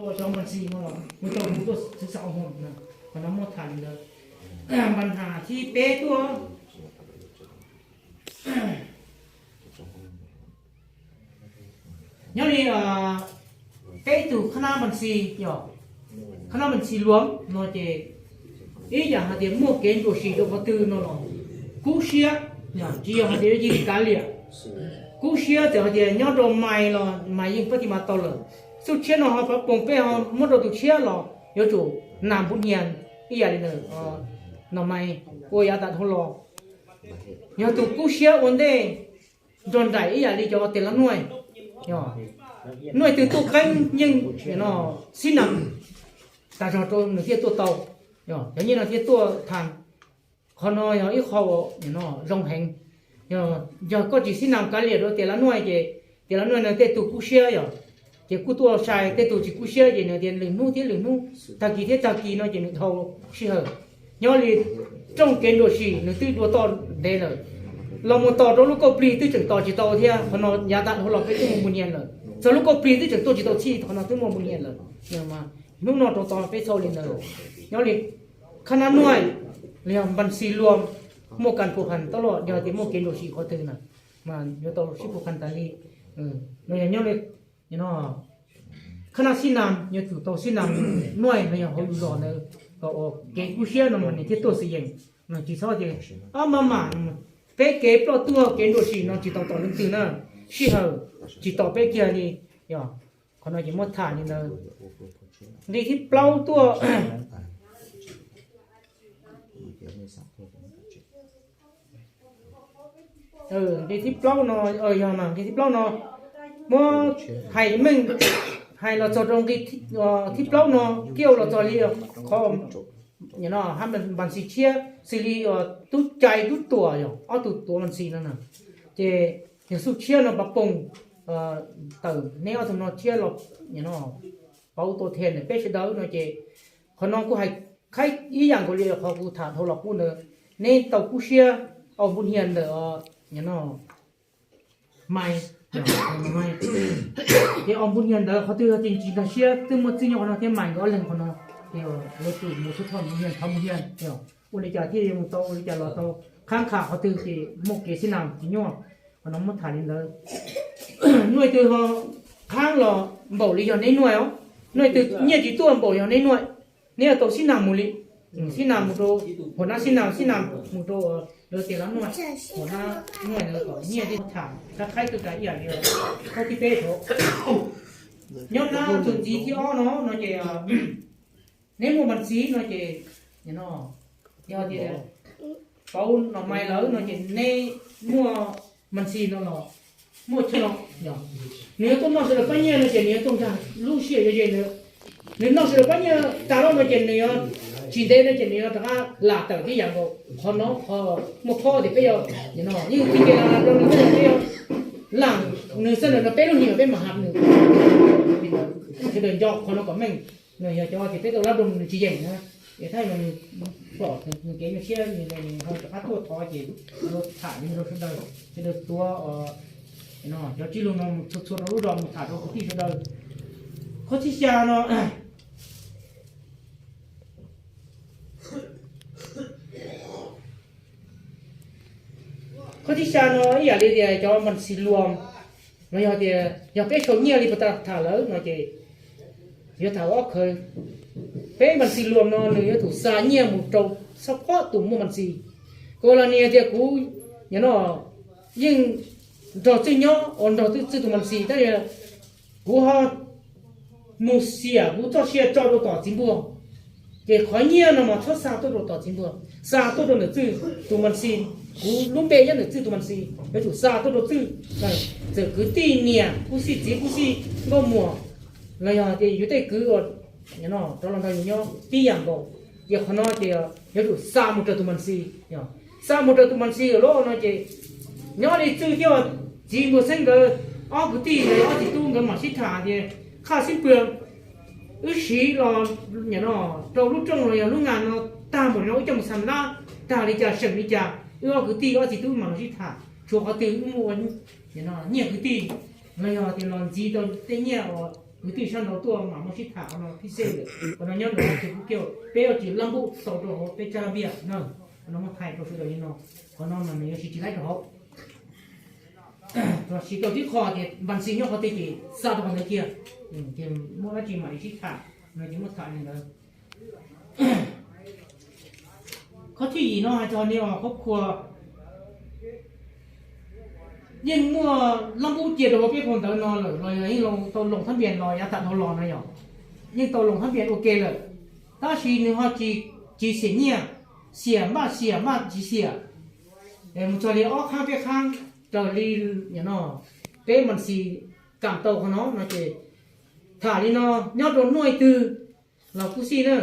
Cov npas ntxis no los mus rau kuv tuaj xwv xav ua hmo na, qhov no muaj tham li ntawd. Npas has thib peb tuaj, nyob li peb tug khab nab npas ntxis, yog khab nab npas ntxis luam no ces ib yam hais tias muaj kev ntsuam sim rau qhov twg no los kub siab, tsis yog hais tias yuav yig kav liam. Kub siab txawm hais tias nyob rau mais los mais yeej pab ti mas tau lawm. Xub tshiab no ho pab poom peb ho muab rau tus tshiab los yuav tsum nas npuv hnia ib yam li ntawm no mais ua yav tas dhau los. Yog tus kub siab ua ntej nrog nraim ib yam li cov tes lav nuaj, nuaj twg tuaj qeeb yeej xib nas tas zog rau nws thiaj tuaj tau, cov nyiaj no thiaj tuaj tha. Qhov no yog ib qho zoo heev. Yog koj tsis xib nas kav liam rau tes lav nuaj ces tes lav nuaj no tej tug kub siab yog, ces kuj tuaj sai, tej tug tsis kub siab ces nws tias lwm hnub thiab lwm hnub, tag kis thiab tag kis no ces nws dhau sij hawm. Nyob li rooj kev ntsuam sim nws twb dua toj ntev lawm, los mus tos rau lub kauj plig twb tseem tos tsis tau thiab, qhov no yav tas dhau los peb twb muaj npu nias lawm, txog lub kauj plig twb tseem tuaj tsis tau txhij, qhov no twb muaj npu nias lawm. Hnub no rau tau peb txhaj li ntawd. Nyob li khab nab nuaj los yog npas ntxis luam, muaj kas pum khas taj luaj, yog tias muaj kev ntsuam sim qhov twg na mas yuav tau sib pum khas tas li. Los yog nyob li khab nab xib nas, yuav tsum tau xib nas nuaj los yog hauv lwm zos ntawd kom ua kev kub siab no mas nws thiaj tuaj xwm yees. Tsis txhob tias ob maj mam, peb kev ploj tuag kev ntsuam sim no tsis tau tom leej twg na, sij hawm tsis tom peb kiag li. Yog qhov no ces muab tham li ntawd. Nqe thib plaub tuaj, nqe thib plaub no, yog mas nqe thib plaub no muab hais meej, hais los txog rau nqe thib plaub no, kiag los txog li qhov npas ntxis tshiab xws li tub cai tub tuam, yog ob tug tuav npas ntxis no na. Ces yog xub tshiab no pab poom tawm neb ob tug no tshiab los pauv tua thiaj ntawm peb sawv daws no ces qhov no kuj hais qhaib ib yam nkaus li qhov kuv tham dhau los qub ntawd, neb tau kub siab ua npu hnia ntawm mais, ces ua npu hnia ntawd qhov twg yog tias tsis nkag siab twb muaj txij nyob qhov no thiab mais nkawd ob leeg qhov no, ces yuav tsum mus xub thoj npu hnia thov npu hnia, ua li cas thiaj yuav mus tau, ua li cas los tau, qhab qham qhov twg ces muaj kev xib nas tsis nyuaj. Qhov no muab tham li ntawd. Nuaj twg ho qhab los npaum li yog neb nuaj os, nuaj twg nyiaj tsis tuaj npaum yog neb nuaj, neb yuav tau xib nas mus li, xib nas mus rau hua nab xib nas, xib nas mus rau lawv tias lab nuaj, hua nab nuaj ntawd kom nyiaj thiaj tham qhab qhaib tuaj tas ib yam li qhaib thib peb. Nyob nab tus ntxiv thib ob no no ces neb muaj mas ntxiv no ces, yog tias pauv no mais lawm no ces neb muaj mas ntxiv no los muaj chaw, nws yuav tuaj noj sawv daws pab nyiaj no ces nws yuav tuaj nkag lub sij hawm ze ze ntawd. Nws noj sawv daws pab nyiaj tas lawm no ces nws yuav tsis ntev no ces nws yuav rov qab lam tawm tib yam nkaus. Qhov no qhov muaj khob tias peb yuav, yeej tsis nce los rau nws, peb yuav lam nws xwb ntawm no peb lub hlis peb mam hab nws. Sawv daws nco qhov no kom meej. No yog cov tias peb tau lab rau nws tsis yeem na, es thaum nws pom nws kev nyuaj siab nws ho rov qab tuaj thov ces yuav tham li rau sawv daws, sawv daws tuav, cov tsib lug no mus txhua txhua rau lub zos mus tham rau kwv tij sawv daws. Qhov thib xya no, qhov thib xya no ib yam li tias cov mas ntxhi luam, no yog tias yog peb sau nyiaj li puag ta tham lawm no ces yuav tham ua ob khawv. Peb mas ntxhi luam no nws yuav tsum xa nyiaj mus rau txhua tus muaj mas ntxhi. Kuv los nws tias kuv, no, yeej nrog txwj nyob uas nrog txwj tus mas ntxhi tab sis kuv ho mus xiam kuv txoj sia tso rau tom txiv npuag. Ces qhov nyiaj no mas txhob xa tuaj rau tom txiv npuag, xa tuaj rau ntawm txwj tus mas ntxhi. Kuv lub npe nyob ntawm txwj tus mas ntxhi, yuav tsum xa tuaj rau txwj, txawm kwv tij niam kuj xij, txiv kuj xij, nkauj muam, los yog tias yus tej kwv uas rov los nrog yus nyob tib yam nkaus. Ces qhov no ces yuav tsum xa mus raws tus mas ntxhi. Xa mus raws tus mas ntxhi lawm no ces nyob li txwj thiab txiv npuag xeeb nkawd ob kwv tij los yog ob txiv tub nkawd mam sib tham tias, qhaj xib pwg, wb siv los rau lub rooj los yog lub nas no tag npaum no wb coj mus xa nab tag li cas seem li cas, wb ob kwv tij ob txiv tub mam los sib tham, tshuav qhov twg wb muaj ua nyiaj kwv tij los yog tias los ntxiv rau tej nyiaj uas kwv tij sab nraud tuaj mam muaj sib tham qhov no phij xej lawm. Qhov no nyob rau hauv Facebook, peb yuav tsis lab npub tau rau hauv peb tsab npiaj na. Qhov no muab thaij rau sawv daws li no, qhov no mas nws yuav tsis tsis laib rau hauv. Los sis tau tib qho tias npas xis nyob qhov twg ces xa rau qhov ntawd kiag, ces muaj dab tsi mam li sib tham no ces muab tham li ntawd. Qhov thib yim no hais txog li os qhov khua yeej muaj lab npub cia rau hauv peb phau ntawv no lawm los yog yeej tau loos thab npias los yav tag dhau los no yog yeej tau loos thab npias ua ke lawm, tab sis nws ho tsis, tsis xiam nyiaj, xiam npaj xiam npaj tsis xiam. Mus txog li ob qhaab peb qhaab raws li no peb mas xis kam tau qhov no no ces tham li no, nyob rau nuaj twg los kuj xij na,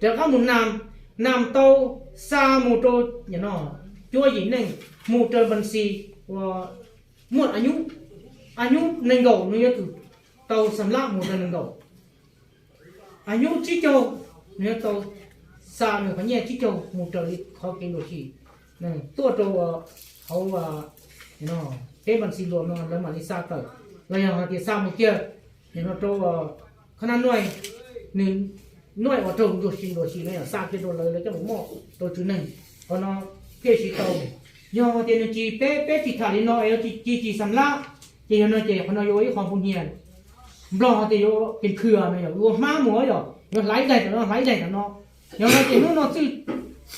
rov qab mus nas, nas tau xa mus rau cuaj yim neej mus raws npas xis uas muaj a nyub, a nyub nees nkaum nws yuav tsum tau xam lab mus raws nees nkaum. A nyub tsib caug nws yuav tau xa nws qhov nyiaj tsib caug mus raws li qhov kev luam sim tuaj rau hauv peb npas xis luam no lawv mam li xa tawm, los yog hais tias xa mus kiag no rau qhov nab nuaj, nws nuaj uas raug luam sim luam sim no yog xa kiag rau lawv, lawv coj mus muab rau tswv neeg. Qhov no thiaj siv tau. Yog tias nws tsis, peb, peb tsis tham li no es yuav tsis, tsis xam lab, ces yog no ces qhov no yuav ua ib qho npu nyias. Nplog tias yuav pes phwm no yog ua hmab mus yog yuav hlaiv daig tam no hlaiv daig tam no. Yog no ces hnub no txwj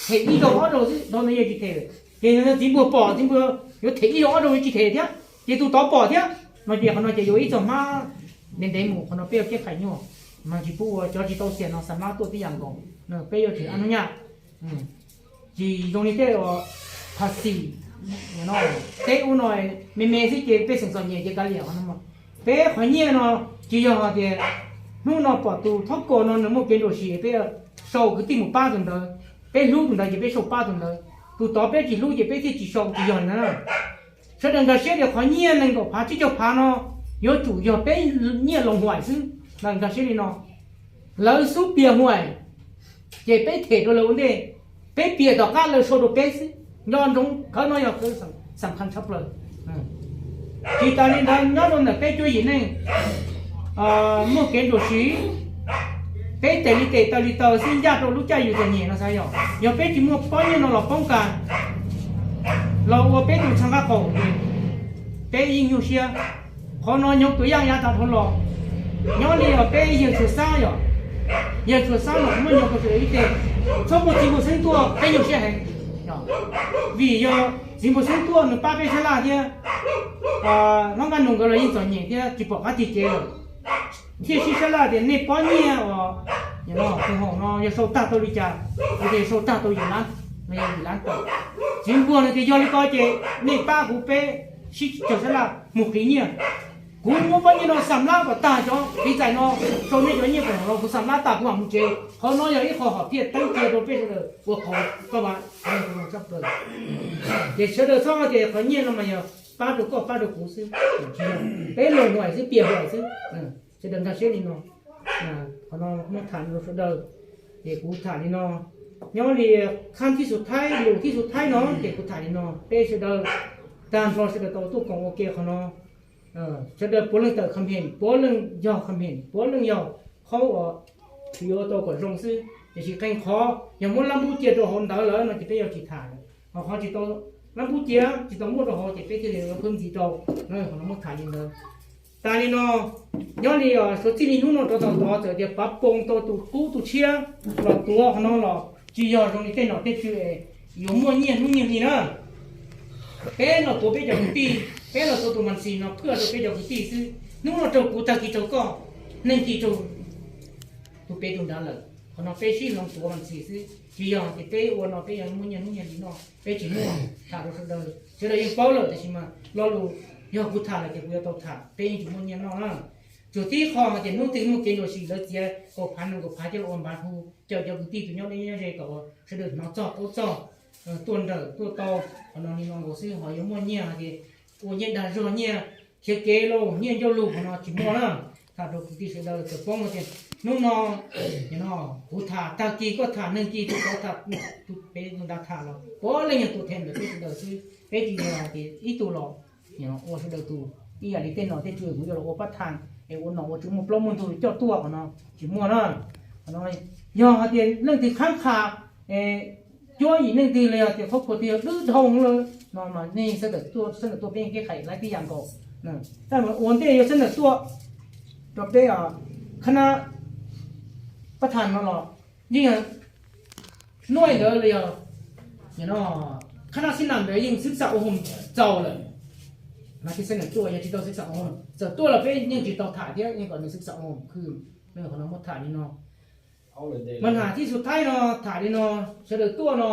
them ib zaug ob zaug xwb, dhau no yeej tsis them lawm. Ces txiv npuag pom txiv npuag yuav them ib zaug ob zaug yuav tsis them thiab, ces tus tod pom thiab no ces qhov no ces yuav ib txog hmab ntev ntev mus. Qhov no peb yuav kiab qhais nyuaj, mas tsis pub ua cov tsis tau xiam no xam lab tuaj tib yam nkaus, peb yuav tsis a nub nyaj. Tsis zoo li tej uas phav xim, teb ub no me me xwb ces pej xeem txom nyem ces kav liam. Peb qhov nyiaj no tsis yog hais tias hnub no pom tus thob kaus no nws muaj kev nruam sim peb sau kwv tij mus pab tus ntawd, peb hlub tus ntawd ces peb sau pab tus ntawd, tus tod peb tsis hlub ces peb thiaj tsis sau, tsis yog li na. Sawv daws nkag siab tias qhov nyiaj nees nkaum phav tsib caug phav no yuav tsum yog peb nyiaj loos huam xwb, nkag siab li no. Lawv xub pias huam ces peb them rau lawv ua ntej, peb pias tom qab lawv sau rau peb xwb. Nco ntsoov khawv no yog khawv xam khaj tshaj plaws. Tsis tas li ntawd nyob rau ntawm peb cuaj yim neej muaj kev nruam sim, peb tes li tes taw li taw xwb ncaj rau lub caij yus txom nyem no xav yog, yog peb tsis muaj pob nyiaj no los poob kas los ua peb tus txha nqaj qaum, peb yeej nyuaj siab. Qhov no nyob tus yaj yav tag dhau los, nyob li os peb yawg Txhuas Xab yog, yawg Txhuas Xab los muaj nyob rau sawv daws ib teg, txhob muaj txiv npawg Xeeb tuaj peb nyuaj siab heev. Vim yog txiv npawg Xeeb tuaj nws pab peb sab laj thiab, hlob Nkaj Nus nkawd los yeej txom nyem thiab tsis pom qab tig cev lawm, thiaj sib sab laj tias nej pob nyiaj uas tus haum no yog sau tag tau li cas, tias sau tag tau yim lab, yog yim lab tawm. Txiv npawg nws tias yog li ko ces nej pab kuv peb sib cog sab laj mus qiv nyiaj. Kuv muab pob nyiaj no xam lab kom tag cov qiv txais no, sau nej cov nyiaj kom los kuv xam lab tag kuv mam mus tsev. Qhov no yog ib qho hom phiaj teeb cia rau peb sawv daws ua qhov koj va tshaj plaws. Ces sawv daws txhob hais tias qhov nyiaj no mas yog pab rau koj pab rau kuv xwb, peb loos huam xwb pias huam xwb. Sawv daws nkag siab li no, qhov no muab tham rau sawv daws. Ces kuv tham li no, nyob li khab thib xu thaib lus thib xu thaib no ces kuv tham li no, peb sawv daws tag nrho sawv daws tau tuaj koom ua ke qhov no. Sawv daws puav leej tawm kham phem, puav leej yog kham phem, puav leej yog qhov uas yuav tau kom zoo xwb, tiam sis qee qhov yog muab lab npub cia rau hauv ntawd lawm no ces peb yuav tsis tham lawm. Ho qhov tsis tau lab npub cia tsis tau muab rau hauv ces peb thiaj li yuav phwb ntxiv rau. Qhov no muab tham li ntawd. Tas li no, nyob li suav txij li hnub no rov tau tod txawm tias pav poo tau tus qub tus tshiab los tuav qhov no los tsis yog zoo li tej nom tej tswv es yuav muaj nyiaj hnub nyiaj hli na. Peb los tuav peb cov kwv tij, peb los tuav tus mas ntxis no phwj rau peb cov kwv tij xwb. Hnub no raug kuv tag kis raug koj, neeg kis raug tus pem tus nrad lawm. Qhov no peb sib hloov tuav mas ntxis xwb, tsis yog tias peb ua no peb yuav muaj nyiaj hnub nyiaj hli noj, peb tsis muaj. Tham rau sawv daws, sawv daws yeej paub lawm, tab sis mas lo lus yog kuv tham lawm ces kuv yuav tau tham, peb yeej tsis muaj nyiaj noj na. Tsuas tib qho hais tias hnub twg muaj kev nruam sim lawv txiav kaum phav nees nkaum phav coj los ua npav hu cawm cov kwv tij tus nyob deb nyob ze kom sawv daws hnov txog paub txog, tuaj nrawm tuaj tau. Qhov no li no nkaus xwb, ho yuav muaj nyiaj hais tias ua nyiaj dag zog, nyiaj khiav kev lauj, nyiaj ncauj lus, qhov no tsis muaj na. Tham rau kwv tij sawv daws txawm poob tias hnub no kuv tham, tag kis koj tham, neeg kis tus tod tham, tus pem tus nrad tham los puav leej yog tus them ntawm peb sawv daws xwb. Peb tsis yog hais tias ib tug los ua sawv daws tus, ib yam li tej nom tej tswv kuv yuav los ua pab tham, es ua nom ua tswv muaj plaub muaj ntug coj tuaj qhov no tsis muaj na. Qhov no yog hais tias leej twg qhab qha cuab yim neej twg los yog tias qhov puas twg yog dwb dhau lawm no mas nej xab ntawm tuaj, xab ntawm tuaj peb yeej kev qhais laib tib yam nkaus. Tab sis ua ntej yuav xab ntawm tuaj rau peb khab nab pab thas no los yeej nuaj ntawd los yog khab nab xib nam ntawd yeej xwb xam ua hoos txaus lawm. Mas thiaj xab ntawm tuaj, yog tsis tau xwb xam ua hoos txawm tuaj los peb yeej tsis tau tham thiab, yeej kom nws xwb xam ua hoos khwb. Qhov no muab tham li no. Mas nas tib xus thaib no tham li no, sawv daws tuaj no,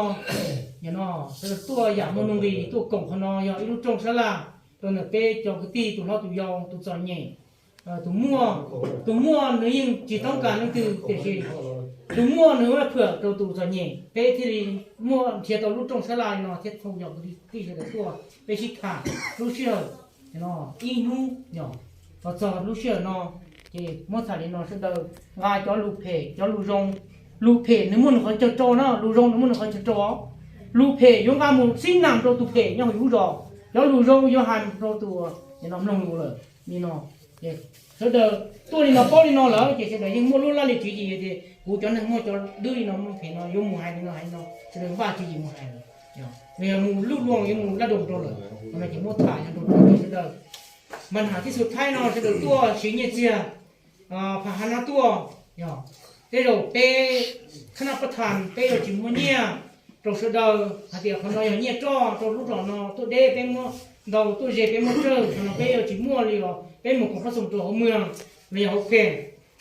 no sawv daws tuaj yam muaj nuj nqis tuaj koom qhov no yog ib lub rooj sab laj rau ntawm peb cov kwv tij tus hlob tus yau tus txom nyem. Tus muaj, tus muaj nws yeej tsis toob kas leej twg tiam sis tus muaj nws muab phwam rau tus txom nyem, peb thiaj li muaj nrhiav tau lub rooj sab laj li no thiab. Thov cov kwv tij sawv daws tuaj peb sib tham lub sij hawm ib hnub los txog lub sij hawm no, ces muab tham li no sawv daws nqa cov lus phem cov lus zoo. Lus phem nws muaj nws qhov chaw rau na, lus zoo nws muaj nws qhov chaw rau. Lus phem yuav nqa mus xib nam rau tus phem nyob hauv yus lub zos, cov lus zoo yuav hais rau tus mloog lus lawm li no. Sawv daws tuaj li no paub li no lawm ces sawv daws yeej muaj lub laj lim tswv yim tias kuv cov neeg muaj cov dwb li no muaj phem no yuav mus hais li no hais li no, sawv daws npaj tswv yim mus hais lawm. Nws yog mus luj luag yuav mus laj doos rau lawm, qhov no ces muab tham yog rau sawv daws. Mas nas tib xus thaib no sawv daws tuaj siv nyiaj txiag pham hav nab tuaj. Tej zaum peb khab nab pab thas peb yuav tsis muaj nyiaj rau sawv daws hais tias qhov no yog nyiaj roj rau lub zos no, tuaj deb peb muab ntau, tuaj ze peb muab tsawg, qhov no peb yuav tsis muaj li os. Peb mus koom pab xoom rau hauv mwg los yog hauv kheem,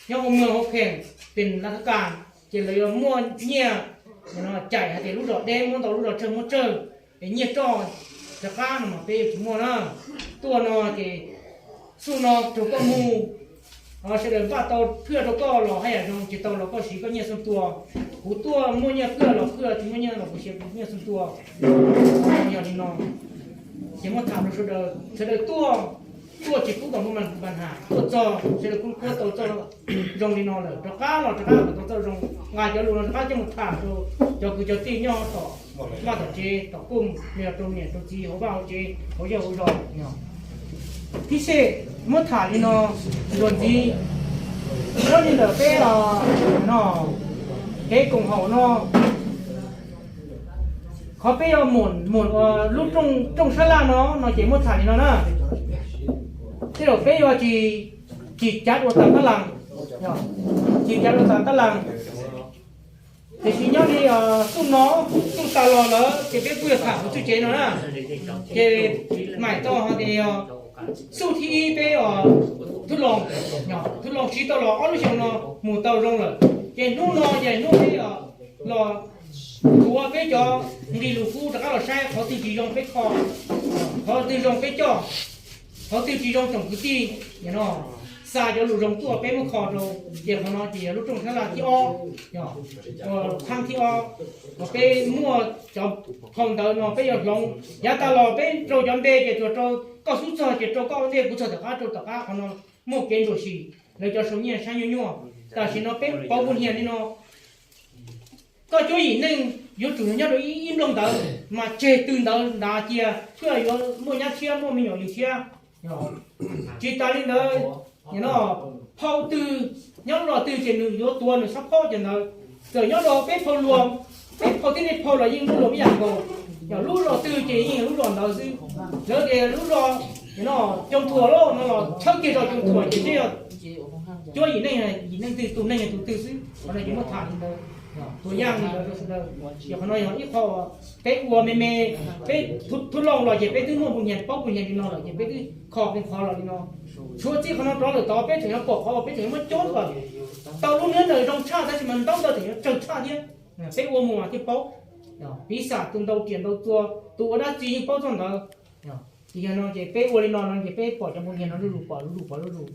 nyob hauv mwg hauv kheem pem lav thab kas, ces lawv yuav muaj nyiaj caim hais tias lub zos deb muab ntau, lub zos tsawg muab tsawg, es nyiaj roj rov qab no mas peb yuav tsis muaj na. Tuaj no ces xub no raug koj mus, sawv daws npaj tau phwaj rau koj los haj yam zoo, tsis tau los koj siv koj nyiaj xub tua. Kuv tuaj muaj nyiaj phwaj los phwaj, tsis muaj nyiaj los kuv siv kuv nyiaj xub tua. Yog li no ces muab tham rau sawv daws, sawv daws tuaj, tuaj tsis pub kom muaj mas nas, tuaj txog sawv daws kuj kuab tau txoj zoo li no lawm, rov qab los rov qab kom tau txoj zoo, nqa cov lus no rov qab coj mus tham rau cov kwv cov tij nyob tom vaj tom tsev tom kuj yog rau niam rau txiv hauv vaj hauv tsev hauv zej hauv zos. Tib sej muab tham li no, luag ntxiv nyob li ntawm peb no, kev koom haum no, qhov peb yuav mus ua lub rooj sab laj no no ces muab tham li no na. Tej zaum peb yuav tsis, tsis cav dua tas tab las, tsis cav dua tas tab las. Tiam sis nyob li xub no, xub tas los lawm ces peb kuj yuav tham hauv txuj tsev no na. Ces maim tau hais tias xub thib ib peb thub loo, thub loo siv tau los ob lub xyoo no mus tau zoo lawm. Ces hnub no ces hnub peb los tuav peb cov nqi lus kub rov qab los saib qhov twg tsis zoo peb kho, qhov twg zoo peb coj, qhov twg tsis zoo tsoom kwv tij no xa cov lus zoo tuaj peb muab kho rau. Ces qhov no ces yog lub rooj sab laj thib ob, thab thib ob, uas peb muaj cov phau ntawv no peb yuav hloov. Yav tas los peb rau cov npe ces tsuas rau koj xub txog ces rau koj ua ntej, kuv txog tom qab rau tom qab, qhov no muaj kev ntsuam sim lawv cov sau nyiaj saib nyuaj nyuaj. Tam sim no peb pauv npus nyiaj li no, koj cuab yim neej yuav tsum yog nyob rau ib nplooj ntawd mas tseg tw ntawd ntav cia thiaj yuav muaj nyab tshiab muaj me nyuam yus tshiab. Tsis tas li ntawd, phau twg nyob lub zos twg ces nws yuav tuav nws xab phaub cov ntawd. Txawm nyob rau peb phau luag, peb phau tib neeg phau los yeej muaj luag ib yam nkaus. Yog lub zos twg ces yeej lub zos ntawd xwb. Lawv tias lub zos Coo Thuam lawm no los tshawb kiag zos Coo Thuam ces thiaj yog cuab yim neej, yim neej twg tus neeg yog tus twg xwb. Qhov no ces muab tham li ntawd, tuav yaj li ntawd rau sawv daws. Ces qhov no yog ib qho peb ua me me, peb thub loo los ces peb twb muaj npus nyiaj paub npus nyiaj li no lawm ces peb twb kho qee qhov los li no. Tshuav txij qhov no rov lawm tod peb tseem yuav pom qhov uas peb tseem yuav muab cob kom tau lub hnab ntawd zoo tshaj tab sis mas ntaub ntawd tseem yuav tsawg tshaj thiab. Peb ua mus mas thiaj paub. Piv xam tus ntau riam ntau txua, tus ua dab tsi yeej paub txog ntawd. Ces yog no ces peb ua li no no ces peb pom cov npus nyiaj no lub lus pom lub lus pom lub lus.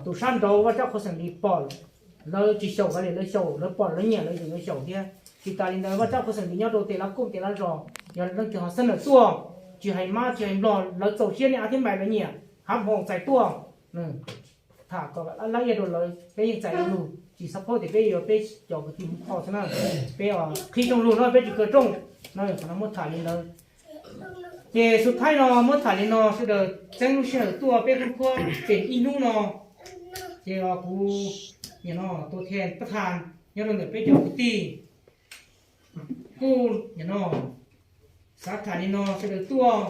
Tus sab nraud Vaj Tsab Qhuas Xeem Lis pom lawv tsis xyaum kav liam lawv xyaum, lawv pom lawv nyiam lawv yeej yuav xyaum thiab. Tsis tas li ntawd Vaj Tsab Qhuas Xeem Lis nyob rau tej lab kooj tej lab zos, yog leej twg ho xab nawm tuaj, tsis hais mab tsis hais nplog lawv txaus siab nej av thiab mais lawv nyiam, hab hoos txais tuaj. Tham kom lab iaj rau lawv, peb yeej txais lawv lus, tsis xav phob tias peb yuav peb cov kwv tij mus kho xwb na. Peb qhib rooj lug no peb tsis kaw rooj. Qhov no muab tham li ntawd. Ces xus thaib no muab tham li no, sawv daws txeeb lub sij hawm tuaj peb khub khuab pem ib hnub no. Ces kuv nim no tua them pab thas nyob rau ntawm peb cov kwv tij kuj nim no xav tham li no sawv daws tuaj,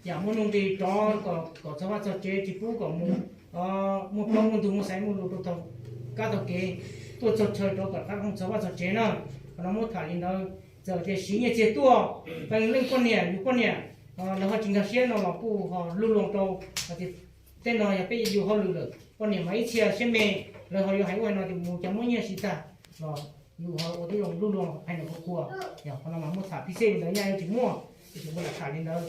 yam muaj nuj nqis rov kom txog vaj txog tsev tsis pub kom mus muaj plaub muaj ntug muaj xaiv muaj lus rau thaum kab thaum kev, tuaj txog chaw rov kom rov qab txog vaj txog tsev na. Qhov no muab tham li ntawd, txawm tias siv nyiaj txiag tuaj, peb leej poj niam yus poj niam lawv ho tsis nkag siab no los kuj ho luj luas rau hais tias tej no yog peb yus hauj lwm lawm, poj niam mas ib txhia siab me, lawv ho yuav hais ua no tias mus cas muab nyiaj siv tag los yus ho ua tib zoo luj luas hais nws qhuas qhuas. Yog qhov no mas muab tham phij xej li ntawd, nyaj yuav tsis muaj, yuav tsis muaj lam tham li ntawd.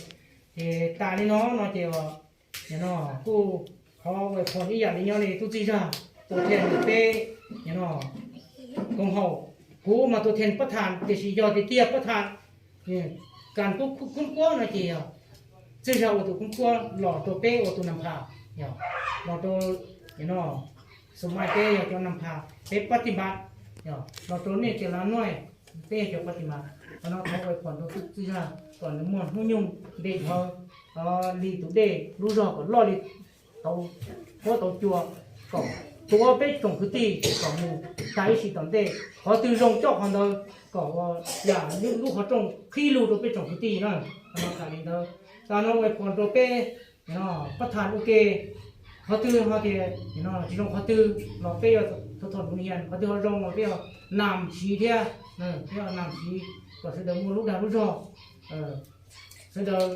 Ces tas li no no ces no kuj thov ua phoom ib yam li nyob li tub txij zag tua them peb no koom haum, kuv mas tua them pab thas tiam sis yog tiag tiag pab thas kas khub kuab no ces yog txij zag ua tus khub kuab los rau peb ua tus nas phas, los rau no xus mai peb yog cov nas phas peb pab tij npas, los rau nej cov lav nuj peb yog cov pab tij npas. Qhov no thov ua phoom rau tub txij zag kom nws muaj hnub nyoog nte dhawv li tus dej, lub zog kom loj li tau huab tau cua, kom tuav peb tsoom kwv tij kom mus tag ib sim tom ntej, qhov twg zoo coj qhov ntawd, kom ua yam lub qhov rooj qhib lug rau peb tsoom kwv tij na. Qhov no tham li ntawd, tas no ua phoom rau peb pab thas ua ke, qhov twg ho tias tsis zoo qhov twg los peb yuav tau thaum nus hias, qhov twg ho zoo los peb yuav nam siv thiab, peb yuav nam siv kom sawv daws muaj lub dag lub zog, sawv daws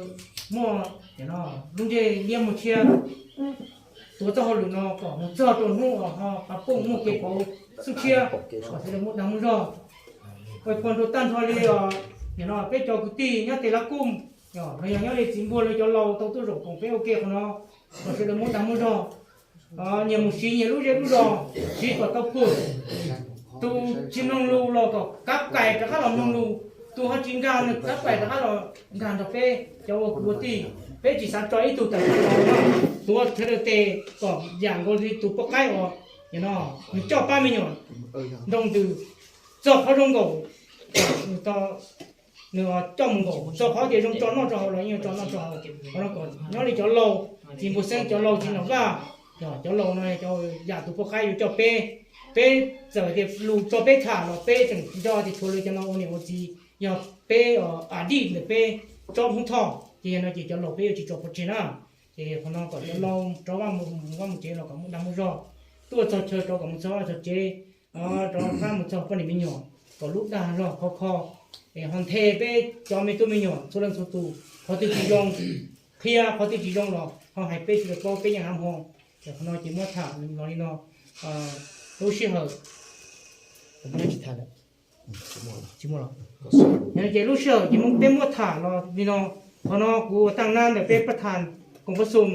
muaj lub ntsej liab muag tshiab, tuav txoj hauj lwm no kom mus txog rau hnub uas ho qhov pooj muaj kev pauv xub tshiab, kom sawv daws muaj dag muaj zog. Ua phoom rau tag nrho li os, nim no peb cov kwv tij nyob tes lab kuj los yog nyob li txiv npuag lawv cov laus tau tuaj zaum koom peb ua ke qhov no, kom sawv daws muaj dag muaj zog, nyias mus siv nyias lub zej lub zos, siv kom tau pwg. Tus tsis mloog lus los kom kab kais rov qab los mloog lus, tus ho tsis nkag nws kab kais rov qab los nkag nrog peb cov ua kwv ua tij. Peb tsis xav tso ib tug tawm tsam los no, tuav sawv daws tes kom yam nkaus li tus poj qaib uas no nws coj pab me nyuam nroo ntws txog qhov zoo nkaus, nws coj mus nkaus txog qhov tias zoo tso noj tso haus los yeej tso noj tso haus. Qhov no kom nyob li cov laus, txiv npus xeeb cov laus txiv nom vaj, cov laus no cov yam tus poj qaib yuav coj peb, peb txawm tias lus tso peb tham los peb tseem nco tias tshuav lawv cov no ua niam ua txiv, yog peb a dij ntawm peb tsob hmoob thoj ces yog no ces cov laus peb yuav tsis tso pov tseg na. Ces qhov no kom cov laus rov vaj mus vaj mus tsev los kom muaj dag muaj zog, tuaj txog chaw rov kom mus txog vaj txog tsev, rov qab mus txog poj niam me nyuam kom lub dag zog khov kho, es ho nthe peb cov me tub me nyuam txhua leej txhua tus, qhov twg tsis zoo qhia, qhov twg tsis zoo los ho hais peb sawv daws paub peb yeej hab hmo. Ces qhov no ces muab tham los li no, lub sij hawm tsis tham lawm. Ces lub sij hawm ces peb muab tham los li no, qhov no kuv ua taaj nab ntawm peb pab thas koom pab xum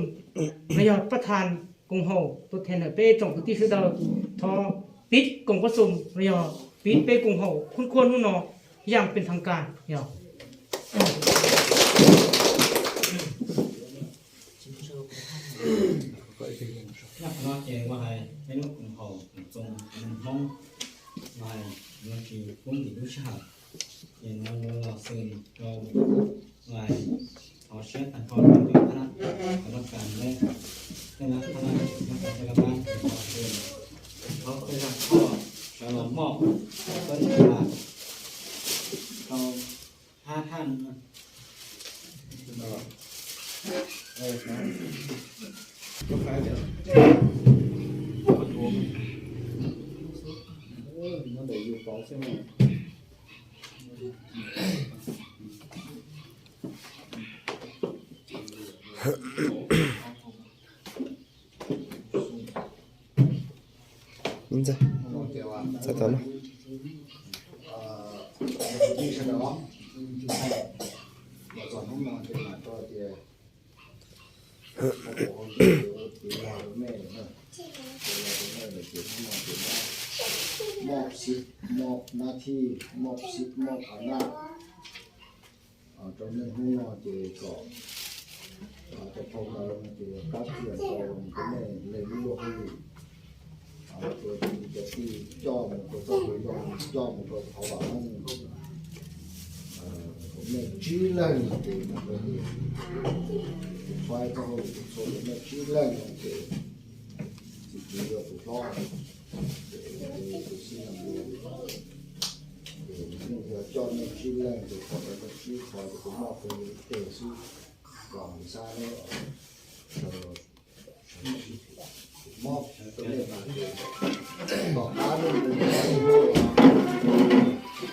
los yog pab thas koom haum tua them ntawm peb tsoom kwv tij sawv daws, thov pib koom pab xum los yog pib peb koom haum khub kuab hnub no yam pes thas kas yog. Nyob qhov no ces ua hais peb lub koom haum koom txoos Hmoob ua hais yuav tsis pub ntim lub sij hawm, ces no yuav los xwm rau ua hais thov siab tag nrho rau tus thab nab, thab nab kas neb, thab nab, thab nab, thab nab, thab nab, thab nab, thab nab, thab nab, sawv los moj, sawv los moj, rau hab thaj Txav tau na. Moj psi, moj nab thij, moj psi, moj phav naj rau nej hnub no ces kom cov phau ntawv no ces kab kiag rau nej leej lub luag hauj lwm, rau cov kwv cov tij coj mus rau txoj kev zoo, coj mus rau qhov vam meej, kom nej tsib leeg no ces mus rau ces faib txoj hauj lwm txhua tus, nej tsib leeg no ces tsis Yog tus hlob, ces tus xib hwb, ces nws yog coj nej tsib leej, ces kom lawv tsib qho, ces kuv muab tus tes xwb, kom xab neb sawv, mob tus nej mas, ces tom qab nej mus,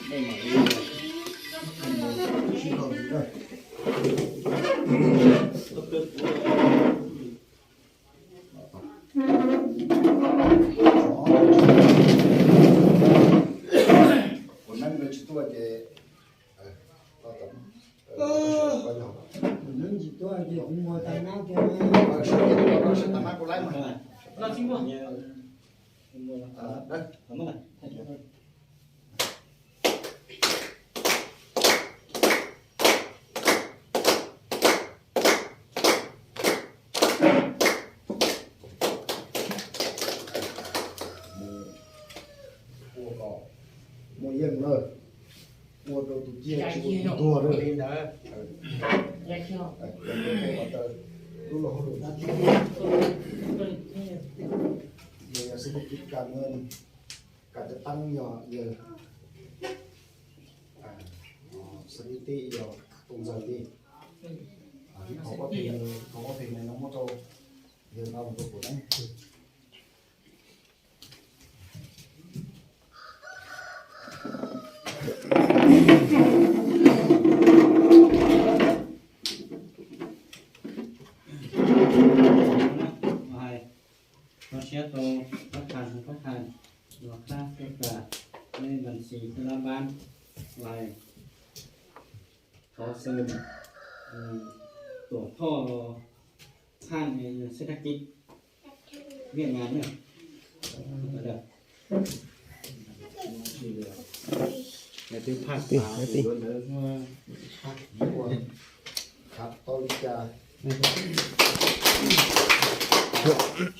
nej mam li sib nrog mus na. Kuv neeb tsis tuaj ces, kuv neeb tsis tuaj ces kuv mus tas nab tiag. Muaj yeej lawm, ua rau tus ciaj tsis ua tus tuag lawm. Lub los hauj lwm, yog xib hwb kis kas, kas cov teeb yog yawg, xib hwb tij yog Tooj Ntxawg tij. Qhov pab phem, qhov pab phem no muab rau yawg no mus rau kuv neeb. Hais, rau siab rau pab thas, pab thas, los qab peb kas, nej npam xis peb lab npab, hais, thov xiv, tuam thoj los phaj xeb thaj kib, Viaj Nam na. Twb phaj, twb phaj, tau li cas,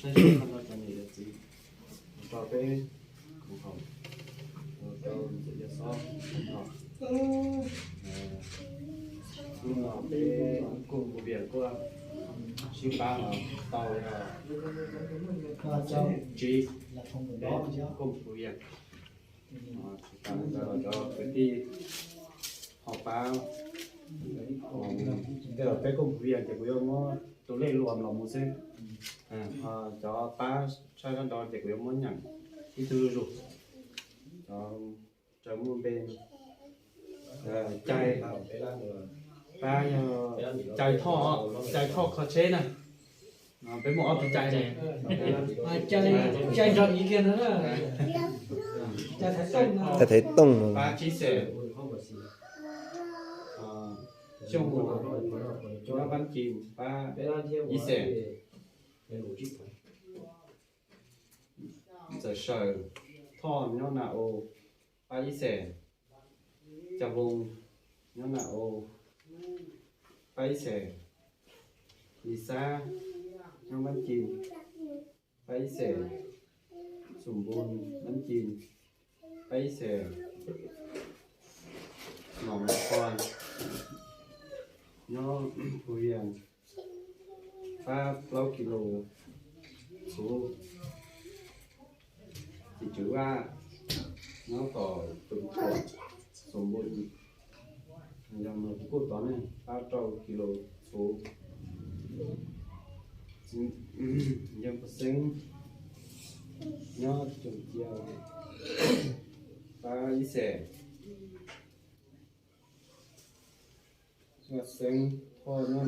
saib saib no cov niam cov txiv, rau peb, kuv hom, rau ntxawm yawg xob, hnub no peb kuj mus vias kuj sib pab los tau yog tsib, peb kuj mus vias, tsis tas li ntawd los cov kwv tij ho pab, tej zaum peb kuj mus vias ces kuv yuav muab tus lej luam los mus xwb, ho cov pab tshaj sab nraud ces kuv yuav muab nyeem ib tug zuj zus, cov raws muaj npe, cai, pab yog cai thoj, cai thoj kho tsheb na. Peb muaj ob tug cai, cai nrog ib kiag no, cai Thaiv Tooj, pab tsib xees, Xyooj Huas nyob Vab Ci pab ib xees, Ntxawm Sawm Thoj nyob Na U pab ib xees, Cam Voos nyob Na U pab ib xees, Lis Xab nyob Vab Ci pab ib xees, Xum Npus Vab Ci pab ib xees, Nom Qhua nyob Phu Vias pab plaub kis lus txhuv, Tim Tswv Vaj nyob tom Tus Thuam, Xum Npus, yog kuj tod ne, pab rau kis lus txhuv, Yeej Pov Xeeb nyob Tsoom Cia pab ib xees, Vaj Xeeb Thoj nyob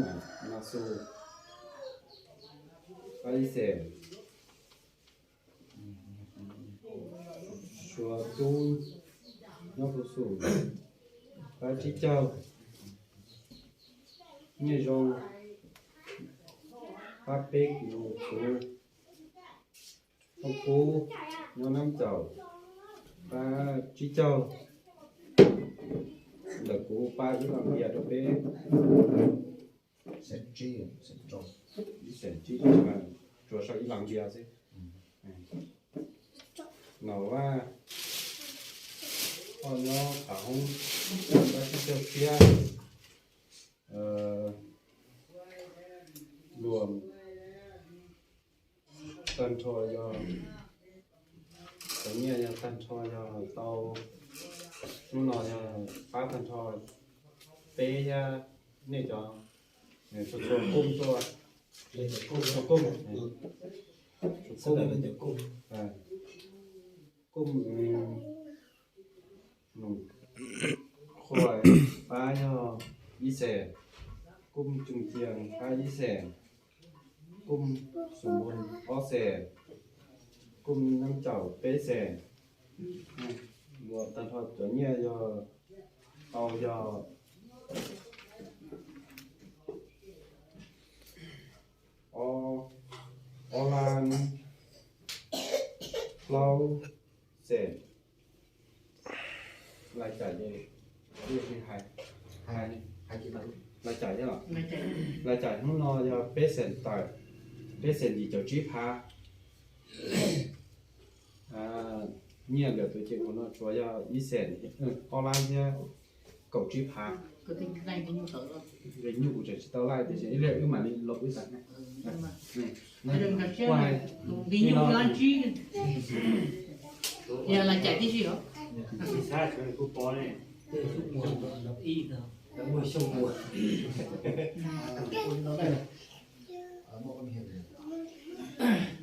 Na Xus pab ib xees, Suav Tub nyob Phu Xum pab tsib caug, Nyiaj Zoo pab peb kis lus txhuv, Tooj Kub nyob Nab Caum pab tsib caug, ntawm kuv pab ib las npias rau peb, ib xees tsib, tsuas sau ib las npias xwb. Nom Vaj Thoj nyob Phav Hoob pab tsib caug tshiab, Luam Tag nrho yog, cov nyiaj yog tag nrho yog tau, hnub no yog pab tag nrho peb thiab nej cov, txhua txhua kuj tuaj, kuj, kuj, Qhuas pab yog ib xees, kuj Cooj Cia pab ib xees, kuj Xum Npoo ob xees, kuj Neeb Caum peb xees. Luag tag nrho cov nyiaj yog tau yog ob, ob lab plaub xees. Laj cais, laj cais, laj cais hnub no yog peb xees tawm, peb xees yim caum tsib phav. Nyiaj lwm tus ces kuv no tsuas yog ib xees, ob lab thiab kaum tsib phav. Nyuj kuv tseem tsis tau laij tiam sis ib pliag wb mam li los wb tag.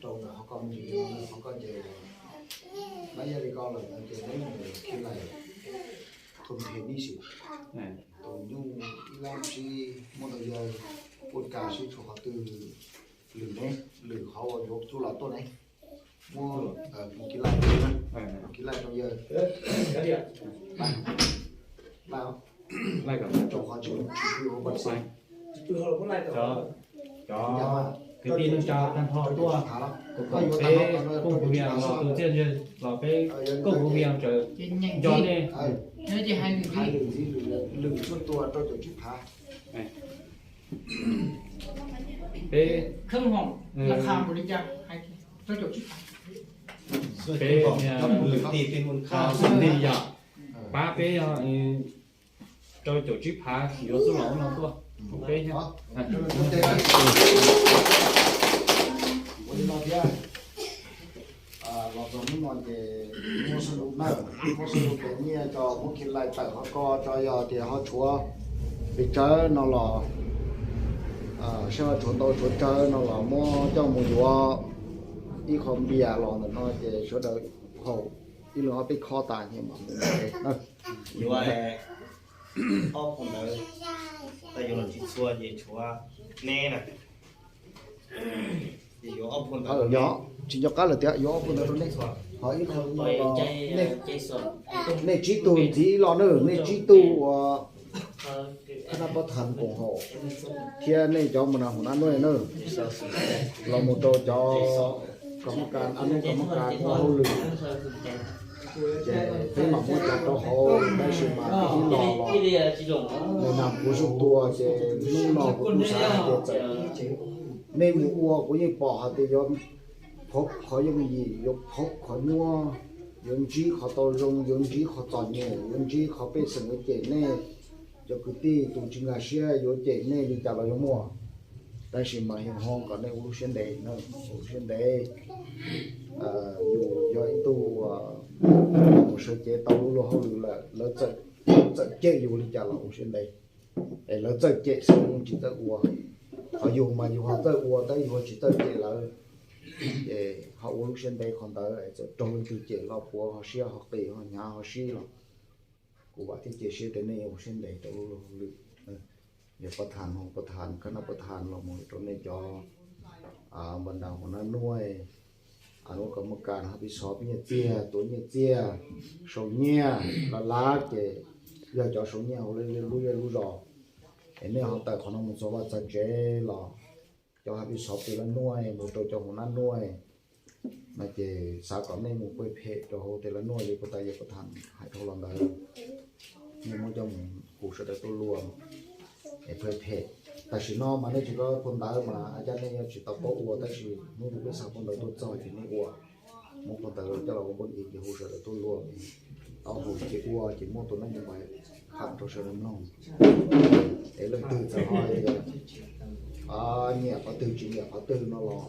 Rau ntawm qhov koj mus, qhov koj ces, pab yog li koj lawm no ces neb mus khi lais, tus nyuj ib lab tsib, muab rau yawg, ua cas sib tshuav qhov twg, lwm neb, lwm qhov uas yuav txuj lom tuaj ne, muab, mus khi lais, khi lais rau yawg, rau qhov tsis, tsis pw hauv npaj xeeb. Cov kwv tij neej tsa tag nrho tuaj, kuv kom peb kooj kuv vias los tus txiaj ntsig los peb kooj kuv vias tsaws nco nej. Hais lwm ntxiv, lwm txhua tua rau caum tsib phav. Peb, peb, kwv tij yog pab peb rau caum tsib phav yuav txuj lom no tuaj peb thiab. Ua li no thiab, los txog hnub no ces muab xab lus na, muab xab lus kev nyiaj tso, muab khi lais tawm qhov ko tso, yog tias ho tshuav pes tsawb no los, seb ho tshuav ntau tshuav tsawg no los muab coj mus yuav ib qho npias los ntawm no ces sawv daws haus ib leeg ob peb khob tas nyiaj mas mus na. Yuav ob phau ntawv, tas yuav los tsis txhua ces tshuav neb na. Ces yuav ob phau ntawv, yog tsis nco qab lawm tias yuav ob phau ntawv rau nej. Ho ib qho no los nej tsib tug ntxiv los na, nej tsib tug uas khab nab pab thas koom haum thiab nej cov mus nas hum nab nuj na, los mus rau cov kab mob kas, a nub kab mob kas ua hauj lwm. Ces peb mam muab cov rau hauv, tab sis mas ib los los nws nag puv zuj tua ces hnub no kuv kuj xav hais tias txawm nej mus ua kuv yeej pom hais tias yuav phob qhov yooj yim, yuav phob qhov nyuaj, yuav ntsib qhov tau zoo, yuav ntsib qhov txom nyem, yuav ntsib qhov pej xeem yuav cem nej, cov kwv tij tus tsis nkag siab yuav cem nej li cas los yuav muaj. Tab sis mas yog ho kom nej ua lub siab ntev, ua lub siab ntev. Yus yog ib tug mus sawv cev tau lub luag hauj lwm lawm, lawv txawm cem yus li cas los ua siab ntev. Es lawv txawj cem xwb, yeej tsis txawj ua. Qhov yus mas yus ho txawj ua tab yus ho tsis txawj cem lawv. Ces ho ua lub siab ntev qhov ntawd, txawm raug leej twg cem los puav ho siab ho qis ho hnyav ho sib los, kuv vam thiab cia siab tias nej yuav ua siab ntev rau lub luag hauj lwm. Yog pab thas, pab thas, khab nab pab thas los mus rau nej cov npam nras hua nab nuaj, a nub kab mob kas, ho pib xov pib nyiaj txiag, tuav nyiaj txiag, sau nyiaj, la lab ces yog cov sau nyiaj hauv lub zej lub zos. Es nej ho tawm qhov no mus txog vaj txog tsev los cov ho pib xov pib lab nuaj mus rau cov hua nab nuaj no ces xav kom nej mus pab phem rau hauv tej lab nuaj li puag ta yog pab thas hais dhau los ntawd. Nej muab coj mus hu sawv daws tuaj luag es pab phem. Tam sim no mas nej tsis tau phau ntawv mas a cas nej yuav tsis tau paub ua, tab sis hnub twg peb xa phau ntawv tuaj txog ces nej ua, muab phau ntawv coj los ua npoj ntsis ces hu sawv daws tuaj luag, tau hu ces ua ces muaj tus neeg npais tham rau sawv daws mloog. Es leej twg txawm ho nyiam qhov twg tsis nyiam qhov twg no los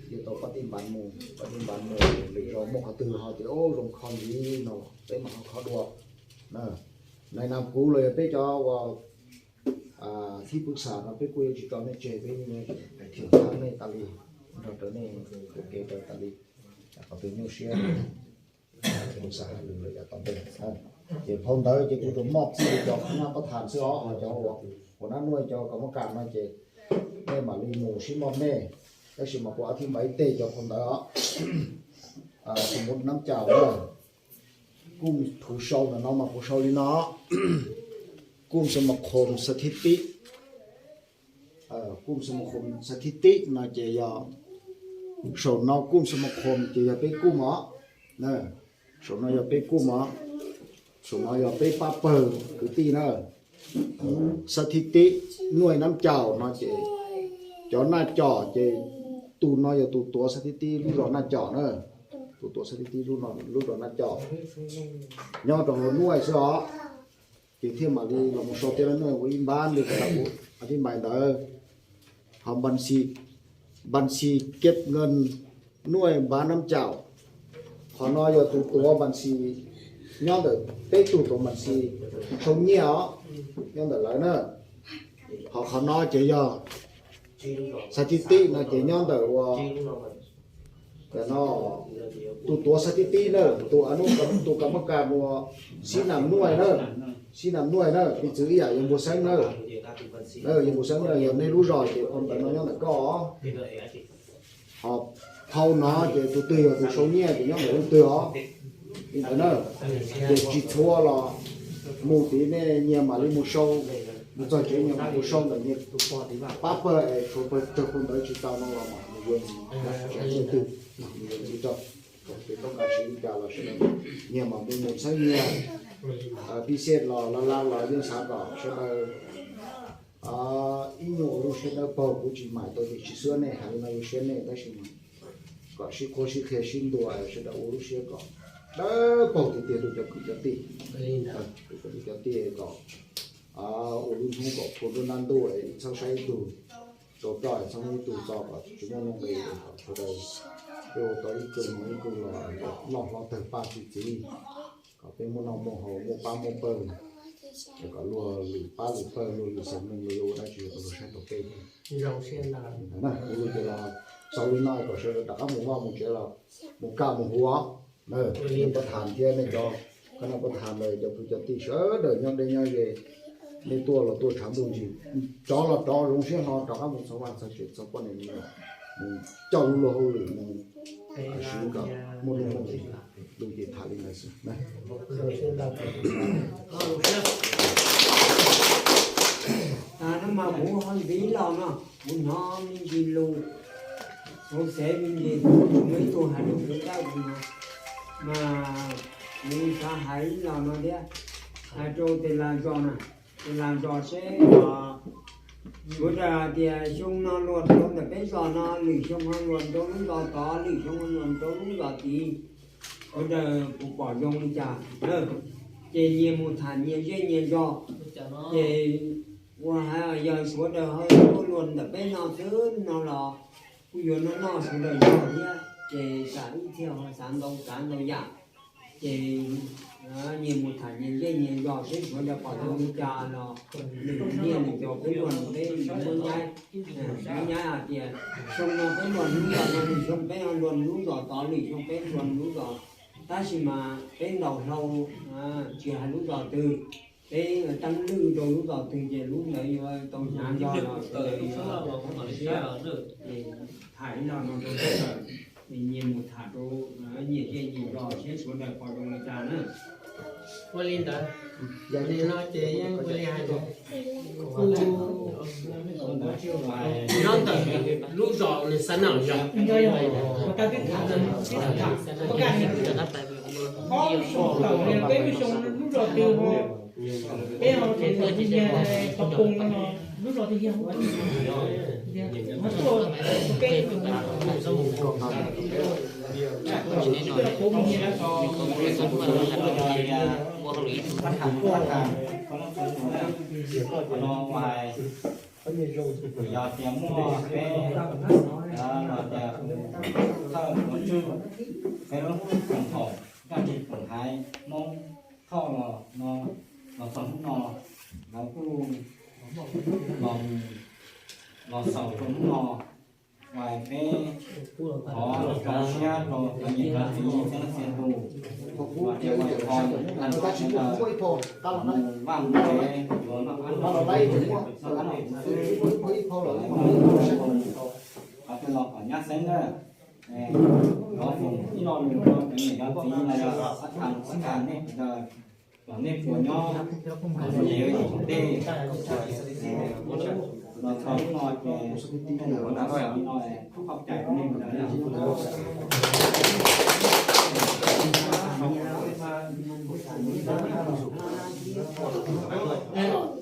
Ces tau pab tij npav mus, pab tij npav mus lwm zaus muaj qhov twg ho tias ub zoo kho ntxiv no peb mam ho kho dua. Nais nas kuv los yog peb cov uas thib pwv xam no peb kuj yuav tsis tso nej tseg, peb yeej yuav thim thab nej tas li, nrog rau nej ua ke tas li. Qhov twg nyuaj siab pwv xam hais lus lawm yav tom ntej. Ces phau ntawd ces kuv tsuas moj txij li cov phab nyab pab tham xwb os, ho cov uas nab nuaj cov kom muab kam no ces nej mam li mus sib moj nej, tab sis mas kuv ab thib npav ib teg cov phau ntawd os. Kuv muab nab caum na, kuj thuv sau ntawm no mas kuv sau li no, kuj xo ma khom xav thib tib, kuj xo ma khom xav thib tib no ces yog, saum no kuj xo ma khom ces yog peb kuj mos, saum no yog peb kuj mos, saum no yog peb pab pawg kwv tij na. Xav thib tib nuaj nab caum no ces cov naj com ces tus no yog tus tuav xav thib tib lub zos naj com na, tus tuav xav thib tib lub zos naj com nyob rau hauv nuaj xwb os. Ces thiaj mam li los mus sau tej lab nuaj ua ib npab li kuv ab thib npav ntawd. Ho npas xis keb nkees nuaj npab nab caum, qhov no yog tus tuav npas xis nyob ntawm peb tug tuav npas xis sau nyiaj os, nyob ntawm lawv na. Ho qhov no ces yog xav thib tib no ces nyob ntawm ua no, tus tuav xav thib tib na, tus tus kab mab kas ua Xib Nam Nuaj na, Xib Nam Nuaj na, piv txwv ib yam yog Npua Xeeb na, yog Npua Xeeb na, yog nej lub zos ces phau ntawv no nyob ntawm koj os. Ho phau no ces tus twg yog tus sau nyiaj ces nyob ntawm leej twg os. Li ntawd na, ces tsis txhua los mus tid nej nyias mam li mus sau, mus txog tsev nyias mam mus sau ntawm nyias pab pawg es tshuav pawg raug phau ntawv tsis tau no los mam mus yuav ntxiv, tsis hais leej twg, mus yuav ntxiv rau, tsis tau nqa siv li cas los sawv daws nyias mam mus mus txhawb nyias. Pib xej los laj laj los yeej xav kom sawv daws ib nyuag ua lub siab dawb paug, kuv tsis mam tau tias tsis xwb nej hais li no zoo siab nej, tab sis mas kom sib qhuab sib qhia sib ntuas sawv daws ua lub siab kom dawb paug tiag tiag rau cov kwv cov tij, rau cov kwv cov tij kom ua lub hnub kom phua nruab nrab ntuj es txhob saib ib tug rau roj, txhob muab ib tug txo kom tsis muaj nuj nqis, kom sawv daws peb ua tau ib kawg mus ib kawg los noj hlob tawg paj txi txiv, kom peb muaj noj muaj haus muaj pab muaj pawg, es kom luag lwm pab lwm pawg luag lwm xeem neeg los yuav ua dab tsi los luag saib tau peb. Ntawd na, kuv lus ces los xaus li no kom sawv daws rov qab mus vaj mus tsev los mus kaj mus huv. Nej pab tham thiab nej cov, koj nej pab tham ntawd cov kwv cov tij sawv daws nyob deb nyob ze, nej tuaj los tuaj tshav ntuj ntsis, rov los rov zoo siab hlo rov qab mus txog vaj txog tsev txog poj niam me nyuam, mus coj lub luag hauj lwm mus siv kom muaj nuj muaj nqis. Lus ces tham li ntawd xwb. Hnub no mas kuv ho ntxiv los no, kuv hnov me ntsis lus, kuv xev me ntsis, muaj ib tug hais lus kuv caij kuv hnov, mas kuv xav hais ib los no thiab, hais rau tes las zos na, tes las zos seb, suav daws tias xyoo no luag rau ntawm peb zos no, lwm xyoo ho luag rau lub zos tod, lwm xyoo ho luag rau lub zos tid, suav daws puas pom zoo li cas na, ces nyias mus tham nyias zej nyias zos, ces ua hais yog suav daws ho tuaj luag ntawm peb no xwb no los kuj yuav noj noj sawv daws zog thiab, ces tsam ib txhia ho xav ntau tsav ntau yam, ces nyias mus tham nyias zej nyias zos seb suav daws pom zoo li cas los lwm niaj lwm zaus peb luag peb muab nyaib, muab nyaib hais tias xyoo no peb luag lub zos no, lwm xyoo peb luag lub zos tod, lwm xyoo peb luag lub zos, tab sis mas peb ntaus hlau tsis hais lub zos twg, peb teeb lwj rau lub zos twg ces lub ntawd yuav tau hnyav zog los sawv daws yuav siab. Ces tham ib los no rau sawv daws, nyias mus tham rau nyias zej nyias zos seb suav daws pom zoo li cas na. Ua li ntawd, yog li no ces yeej ua li hais tias kuj nyob ntawm lub zos nws xav nawm yog peb xyoo tawm peb xyoo lub zos twg ho, peb ho tseem ntawm yag qhov poos no, lub zos twg yog, yog tuaj peb, tsis tuaj los kuv mus nyias, ua hauj lwm ib tug. Yog tias muaj peb, los tias thawj tuav tswj peb lub koom haum Yaj Lis Koom Haiv Hmoob Thoj los no, los txog hnub no, lawv kuj los, los xaus rau hnub no, uas peb thov zoo siab rau cov niam cov txiv txhia leej txhia tus, uas tias ua qhov ntawd mus vaj mus tsev, yuav noj qab noj, noj qab noj huv xwb, qhov twg los kom nyab xeeb na. Thov foom ib lo lus rau cov niam cov txiv los yog xab khas xab khas nej ntawd, kom nej puas nyob, kom nej yuav ib teg los txog hnub no ces nej los ua tau li no, kuj qhov cai rau nej ntawd.